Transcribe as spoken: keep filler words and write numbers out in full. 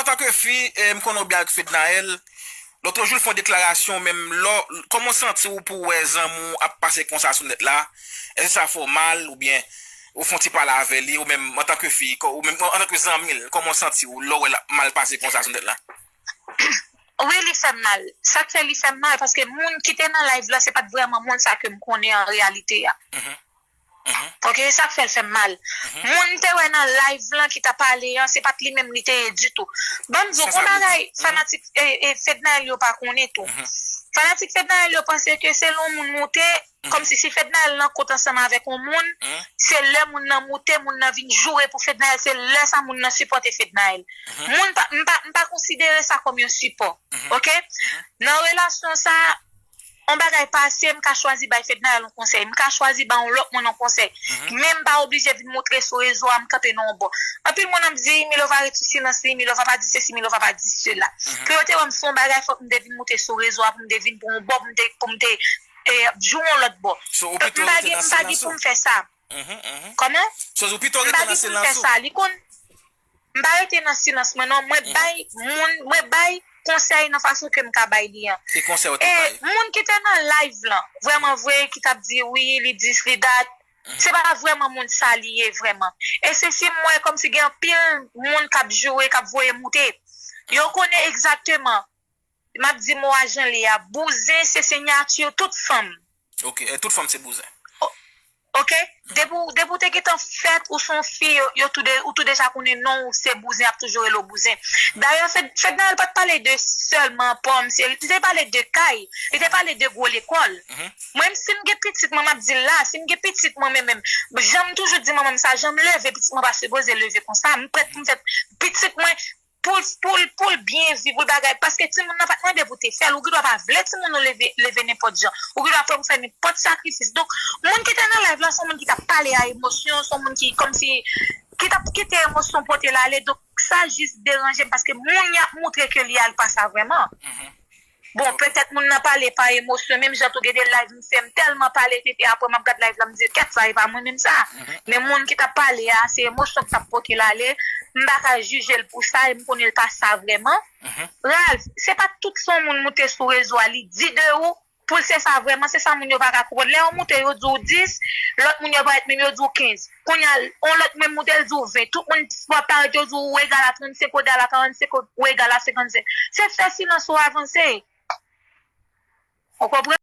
antanke fi, e, m konnen w byen ak Fednaelle. Lòt jou, l fè yon deklarasyon, menm lò, kòman w santi w pou w wè zanmi w ap pase konsa sou nèt la? Èske sa fè w mal, oubyen ou fè yon ti pale avè li, ou menm antanke fi, kò- ou menm antanke zanmi l, kòman w santi w lè w wè l ap mal pase konsa sou nèt la? Wi, li fè m mal. Sa k fè li fè m mal, paske moun ki te nan live la, se pa t vrèman moun sa ke m konnen an reyalite a. Mhm. Mhm. Ok, sa k fè l fè m mal. Moun m te wè nan live lan ki t ap pale an, se pa t li menm li te ye ditou. Ban m di w, Sa, gon sa vle bagay di. Mhm. Fanatik e, e Fednaelle yo pa konnen tou. Mhm. Fanatik Fednaelle yo panse ke se lè yon moun moute, kòmsi si Fednaelle nan kont ansanm avèk yon moun, Mhm. se lè moun nan moute, moun nan vin joure pou Fednaelle, se lè sa moun nan sipòte Fednaelle. Mhm. Moun pa, m pa, m pa konsidere sa kòm yon sipò. Mhm. Ok? Nan relasyon sa, yon bagay pase, m ka chwazi bay Fednaelle yon konsèy, m ka chwazi bay yon lòt moun yon konsèy. Mhm. Men m pa oblije vin moutre sou rezo a, m kanpe nan yon bò. Anpil moun ap di, Milova ret sou silans li, Milova pa di sesi, Milova pa di sela. Mhm. Pou yo te wè m fè yon bagay, fòk m te vin moute sou rezo a, pou m te vin pou yon bò, pou m te, pou m te e, ap joure yon lòt bò. So, ou M pito pa rete gen, nan m pa gen silans pou ou? M fè sa. Mhm, mhm. Kòman? So, ou pito M rete pa nan gen pou m fè silans ou? Sa. Li konn, m pa rete nan silans mwen, non. Mwen Mhm. Bay moun, mwen bay konsèy nan fason ke m ka bay li an. Ki konsèy ou te E bay? Moun ki te nan live lan, vrèman vre, ki t ap di wi, li dis, li dat, Mhm. se pa vrèman moun sa li ye vrèman. E se si m wè kòmsi gen anpil moun k ap joure, k ap voye moute. Yo konnen egzakteman, m ap di mo a jan li a, bouzen se siyati tout fanm. Ok, e tout fanm se bouzen. Ok? Depi w- depi w te gentan fèt, ou se yon fi, yo, yo tou de, ou tou deja konnen non ou se bouzen, ap toujou rele w bouzen. Dayè, Fed, Fednaelle pa t pale de sèlman pòm, se, li te pale de kay, li te pale de gwo lekòl. Mhm. Mwen menm, si m gen pitit, mwen m ap di l la, si m gen pitit mwen menm, menm, jan m toujou di manman m sa, jan m leve, pitit mwen pa sipoze leve konsa, m prèt pou m fè pitit mwen pou l, pou l, pou l byen viv, pou l bagay. Paske timoun nan pa t mande pou te fè l. Ou gendwa pa vle timoun ou leve, leve nenpòt jan. Ou gendwa prè pou fè nenpòt sakrifis. Donk, moun ki te nan live la, se yon moun ki t ap pale a emosyon, se yon moun ki, kòmsi, ki t ap kite emosyon pote l ale. Donk, sa jis deranje m, paske moun y ap moutre ke li a, l pa sa vrèman. Mhm. Bon, petèt moun nan pale pa emosyon, menm jan tou gen de live m fè, m tèlman pale tenten, apre m ap gad live la, m di, kèt, sa e pa mwen menm sa. Men moun ki t ap pale a, se emosyon k t ap pote l ale, m pa ka jije l pou sa, e m konnen l pa sa vrèman. Mhm. Ralph, se pa tout sa yon moun moute sou rezo a, li di de ou, pou l se sa vrèman, se sa moun yo pa ka konprann. Lè yo moute, yo di w dis, lòt moun yo parèt menm, yo di w kenz. Kounye a, yon lòt menm moute, l di w ven. Tout moun w ap parèt, yo di w ou egal a trannsenk, ou egal a karannsenk, ou egal a senkannsenk. Se fè silans ou avanse. Ou konprann?